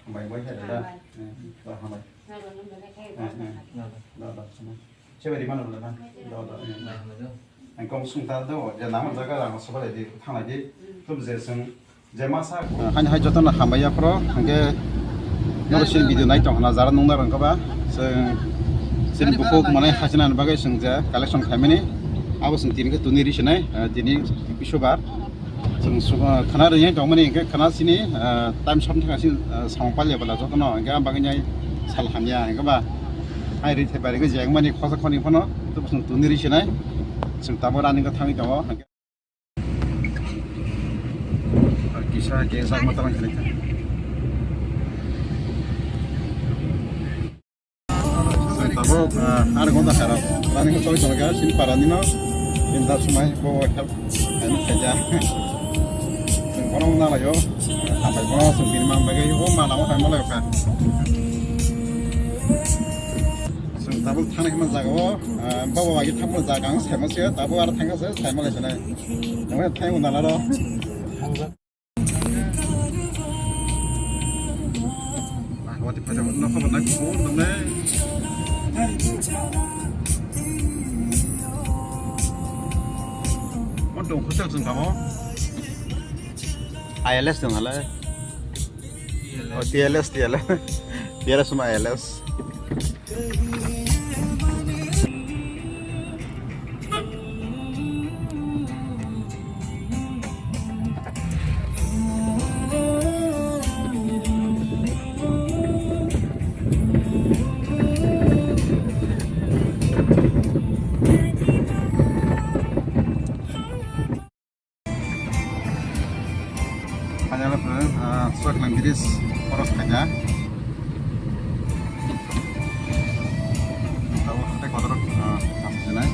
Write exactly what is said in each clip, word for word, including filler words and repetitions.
Hambai, bai, hai, da. Hambai. Eh, da, hambai. Nalo nung belai khai Eh, eh. Da, da, sama. Seba di mana, da, da. Da, da, eh. Ang kong sung ta do, ya, nama jaga lang, soba lai di, thang lai di. Hmm. Tum je sung, je masa. Hani hai joto na hambai ya, pro, hangke, noro sin video nai tong, na jara nung na rang kaba. Sung, sin buko mane hasina bagai sung je, collection khaimani. Abo sung tini ke tuni ri sinai, eh, tini bisubar. Chwng su-, ah, khana rwngya tongmani hwnkhe khana sini, ah, time som thangka sini, ah, samung palya bwla jotono hwnkhe ang bagwi nai sal hamya hwnkhe ba. Hai rithai bai rwgwi jeng mani khosa khoni phano tubusong tuni ri sinai. Chwng tabuk ani wngkha thangwi tongo. Kisa kesa matalang khani. Tabuk, ah, ar gonta kharok. Rani ko choi choi ga sin para nino. Inda sumai bo help. Ani khaja. Sing kono na layo. Abai kono sing bin mang bagai o mana o hai malai ka. Sing tabuk thani ma jaga o, ah, babo agi thapma jaga ang sema se tabuk ar thangka se sai malai sanai. Nang thai o na laro. Wati pada no khabar nai ko dong nai. Mo dong khosel sung kamo. I L S dong hala. Oh, T L S, T L S. T L S ma I L S. Kanya lo pun, ah, Suaklang bridge koros kanya. Tabo hatai kotor, ah, asli nai.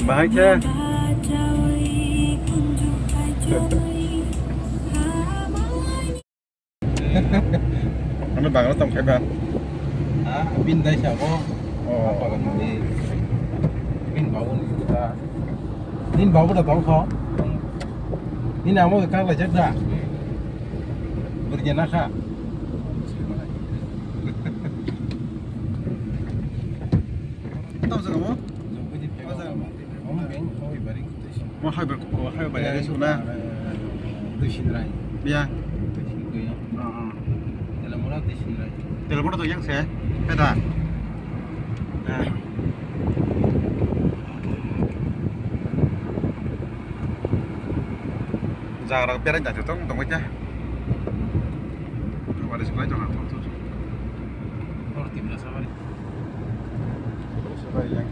Bahai khe. Ano bagwi tong khe ba? Ha, bin dai sa bo. Oh. Apa kan ni? Bin babu ni ta. Bin babu da tong kho. Bin amo ka la jak da. Berjana kha. Tau jaga mo? Tau jaga mo? Mo hai bar, mo hai bar ya suna. Duisin rai. Ya. Duisin ko ya. Ah, ah. Telamura duisin rai. Telamura to yang se. Kada. Ah. Jaga rok berai jati tong tong khe. Wari se lai tong tong tong. Tor timla sabari. Sabai yang.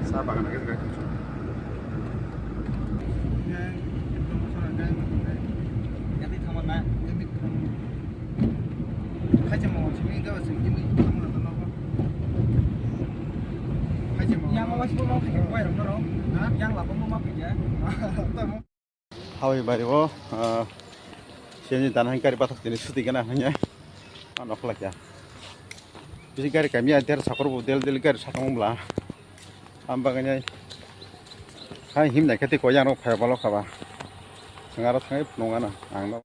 Sa bagan age gai tong. Yang labu mau pakai ya? Hawi bari o, ah, sini tanah kari pathak tini suti kena hanya, ano khlai ya. Bisi gari kami ader sakor bo del del gari sakang bla. Am bagani hai him nai kati ko yang rok phai balo khaba. Sengaro thangai phunung ano ang no.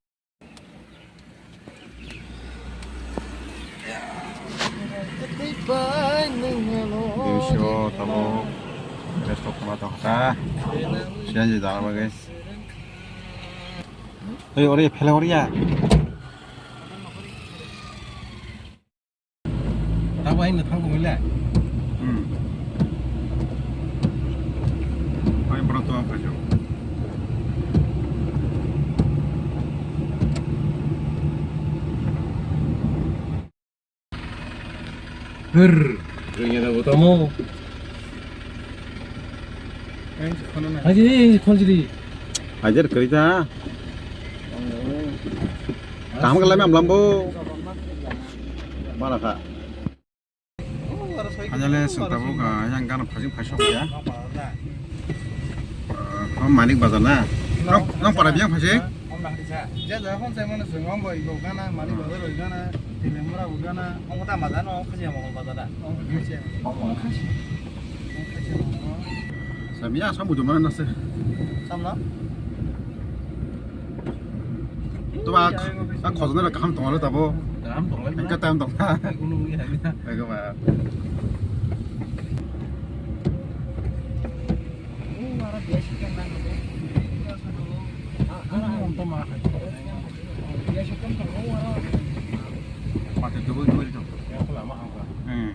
Bini sio tamo resto khama tong kha. Siyan ji dana bagwi. Oi, ori phela ori ya. Tabo aino thango mile. Hmm. Oi, bro, to ang khajo. Brr, rwngya na bo tamo. Haji, khonjili. Hajar kwrwi ta. Kaham khe laimani amlambo. Mana kha. Hanyale sung tabuk, ah, yang gana phasing phaisok ya. Ah, oh, Manik Bazar na? Nong, nong para biyang phaising? Om na hari sa. Ja ja hon sai mano sung om boi bo gana, Manik Bazar boi gana, Tilemura boi gana. Om kota maza no, khasi mo bazar da. Om khasi. Om khasi. Om khasi. Sa biya sa bujo mana nase. Samna? To ba, a khojna ra kaham tongalo tabo. Kaham tonglo. Engka time tongna. Kuno wi hai na. Ego ba. Mate double double to. Hmm.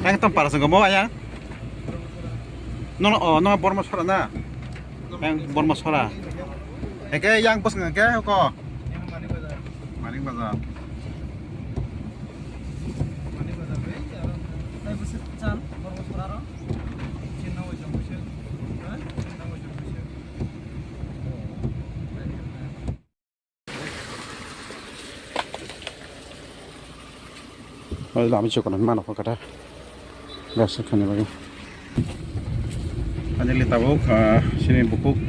Yang tong para sengko mo ayang. Nono, oh, nono Borma Sora na. Yang Borma Sora. Eke yang bos ngake ko. Manik Bazar. Oi, lama chikon mano kho kata. Bas khani bagwi. Ani le tabuk, ah, sini bukuk,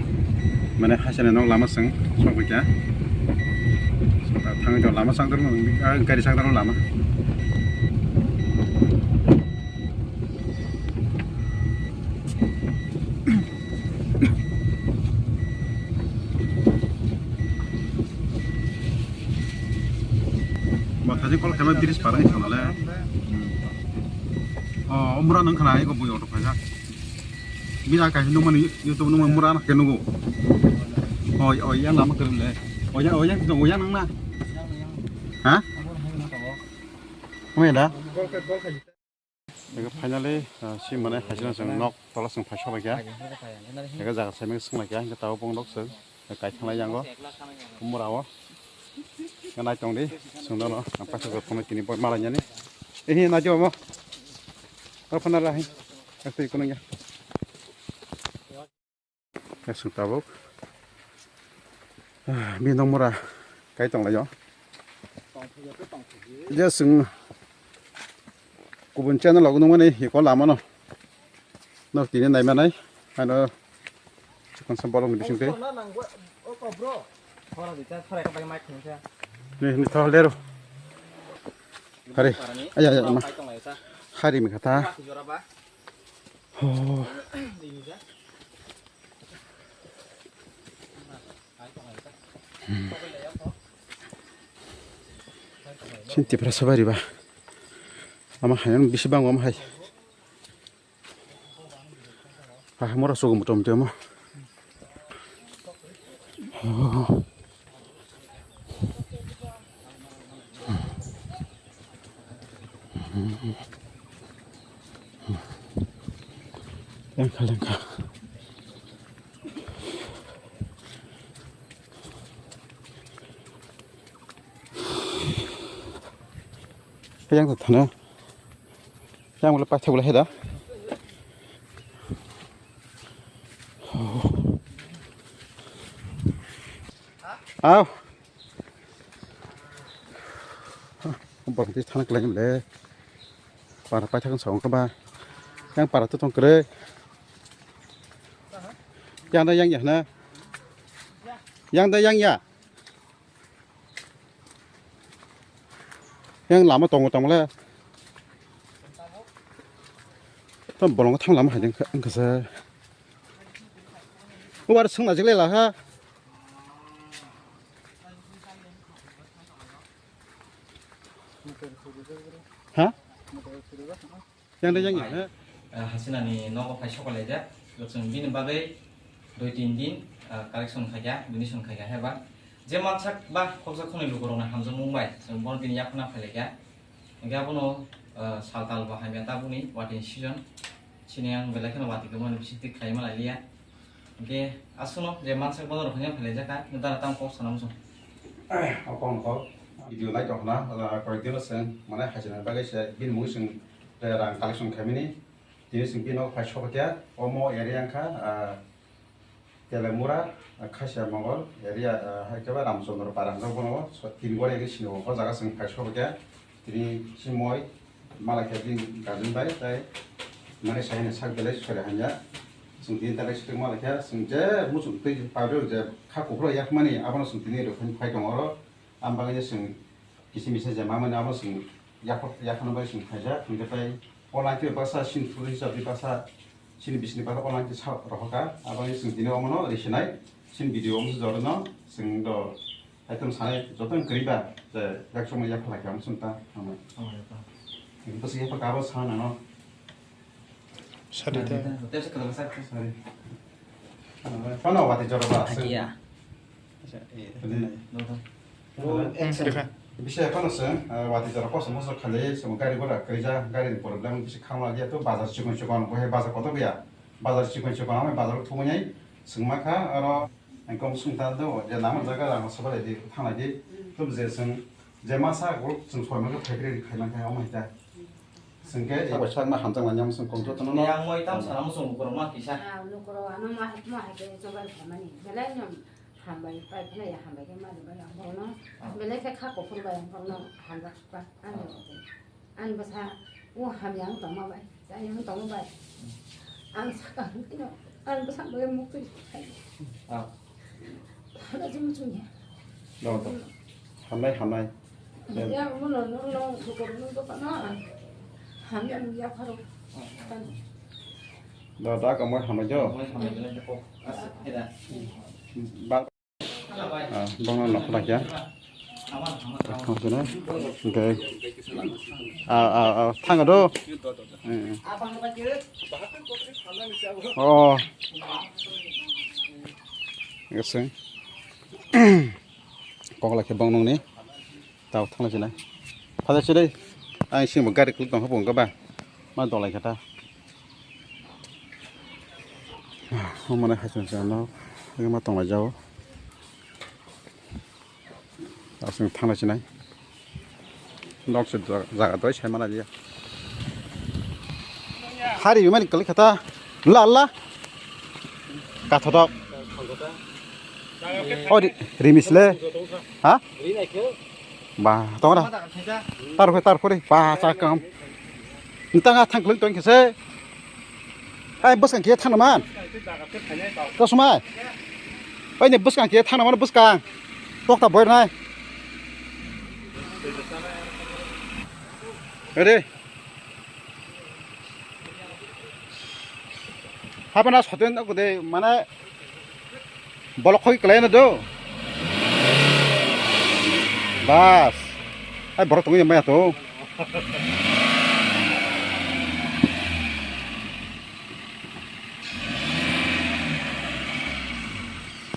mane, hasene nok lama seng, sok kya. Thang jo lama sang dor, ah, gari sang dor lama. Mathaji kol khama bridge parang thangale. Oh, umra nang khana ego bui auto phaja. Bina kai nung mani YouTube nung mura na ke nugo. Oh, oh, yang lama kerem le. Oh, yang, oh, yang, oh, yang nang na. Ha? Kami ada. Ego finally, ah, si mane haisina chwng nok tola chwng phaisa bai kha. Ego jaga saimeng swng lai kha, hingke tabuk bong nok chwng kai thang lai yango. Mura o. Nai tong di, chwng dono, ang paisa rok phone tini boi malai yani. Ehi, nai jo mo. Ro phana la hi. Ek twi kunung ya. Chwng tabuk. Ah, bini nokmora kai tong lai o. Je chwng kubun channel rok nukmani iko lama no. Nok tini nai manai. Ano chikon sam bolong ni bising tei. Ni, ni thok lero. Hari. Aya, aya, ma. Hari mi kata. Oh. Sini Tiprasa bari ba. Ama hai, ano bisi bang ama hai. Ah, mora sugu mutum dia mo. Oh. Lengkha, lengkha. Yang tu thana. Yang boleh pakai boleh heda. Au. Borok twi thana kwlai le. Para paithak wngsa wngkha ba. Yang para to tong kwrwi. Yang da yang ya hwna. Yang da yang ya. Yang lama tongo tongmole. Tamo bolongo thang lama hai wngkha sa. Ubar sung na jikle la ha. Ha? Yang de yang ya. Hasinani nogo phai sokolaijak. Chwng bini bagwi dui tin din, ah, correction khaikha, donation khaikha heba. Je mansak ba khoksa khonwi lukurokno hamjakmung bai chwng bono tini yaphana phailaikha. Hingkhe abono, ah, saltal bo hamya tabukni watini season. Chini ang belai kheno watwi tongmani bisingtwi khlaima lailiya. Hwnkhe aswkno je mansak bono rwphani phailaijakha, dara tamo kok sana muchung. Okon kok video nai tongkhna, koyek dino chwng mane hachina bagwi se bini mungwi chwng rang collection khaimani. Tini chwng bini nok phai sokya, omo area wngkha, ah, Telemura, ah, Khasia Mongol area, ah, hai khe ba Ramchandra Para hinwi bono, so, tin gori area sini o jaga chwng phai sokya. Tini chimoi mala khe bini guardian bai tai mane sai ni sak belai sori hanya. Chwng tini ta bai swtwk mala khe chwng je muchung twi pablo je kha kuphur yakmani abono chwng tini rwphani phai tongo oro. Ang bagwi chwng kisi misa je mamani abo chwng yaphar, yaphano bai chwng khaijak, hwnkhe tai o line twi baksa chini thwgwi hisab twi baksa chini bisingni baksa o line twi sa rohorkha, abo chwng tini omono risinai chini video omo jorno chwng do item sanai joto kwrwi ba je yak chwngno yaphar lai khe omo chwng ta hambai. Hambai ta. Bwswk yaphar kha abo sa nang no. Sorry, ta. Sorry. Phano wati jora ba, sir. Iya. Acha, iya. Jadi, Hmm, action. Bisa phano sir, eh, wati jora kosom moso khali, semo gari gora kwrwija, gari ni problem bisa khama dia to bazar chikon chikon, bohe bazar koto biya. Bazar chikon chikon, ame bazar thumui nai, sengma kha, aro engkong sung ta do, je nama jaga rang sabale di, thangla di, tum je seng, je masa group seng soi ma kha, phai phai khai ma kha, omo hita. Sengke abo sakno hamjaknai yang song kongjo tono. Yang moi tam sana muchung bukurok ma kisa. Ah, nukuro ano ma, ma hai khe chobai phaimani. Belai no hambai pai phano ya hambai khe ma bai ang bono. Ah. Belai khe kha kuphur bai ang bono hamjak pa. Ang Ah. Ang bwsa o hamya ang tongma bai. Chaya ang tongma bai. Ang saka ang kino. Ang bwsa bai muk twi khai. Ah. Hala jeng chungya. Dong, dong. Hamnai, hamnai. Ya, mo no, no, no, ko ko no ko no. Hamya, hamya pharo. Da, da, ka mo hamai jo. Mo hamai jo ko. As, heda. Ba. Ah, bang no khna kya. Thang sene. Okay. Ah, ah, ah, thang do. Eh, eh. Oh. Yes, sir. Kokla khe bong nungni. Tao thangla sinai. Phaja sinai. Ang singbo gari kuluk tong hapo wngkha ba. Ma dolai kha ta. Humane hai sung sung no. Ini ma tonglai jao. Asung thangla sinai. Nok se jaga, jaga doi sai mana dia. Hari bimani kali kata. La la. Kathodok. Oh, ri-, rimis le. Ha? Ba, tongra. Tar pore, tar pore. Ba, cakam. Nitang a thang kling tong kese. Ai, bwskang khe thangna man. Kosmai. Oi, ne bwskang khe thangna man, bwskang. Tokta boy nai. Ere. Habana soten ko de, mane, bolok khoi kelai na do. Bas. Ai, borok tongwi maya to.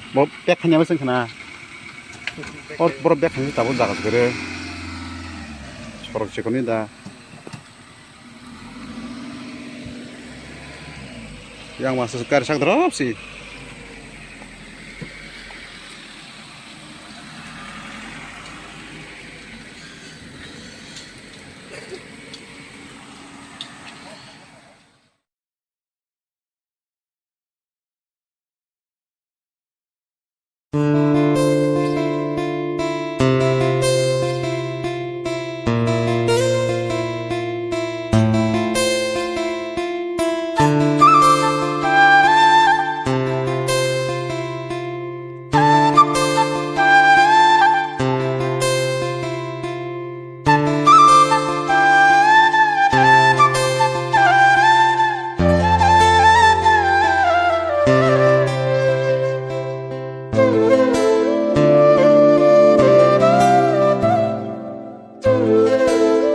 Bo bek khanya masing khna. Or, borok bek khanya tabuk jaga gere. Sorok chikoni da. Yang masa gari sak drop si.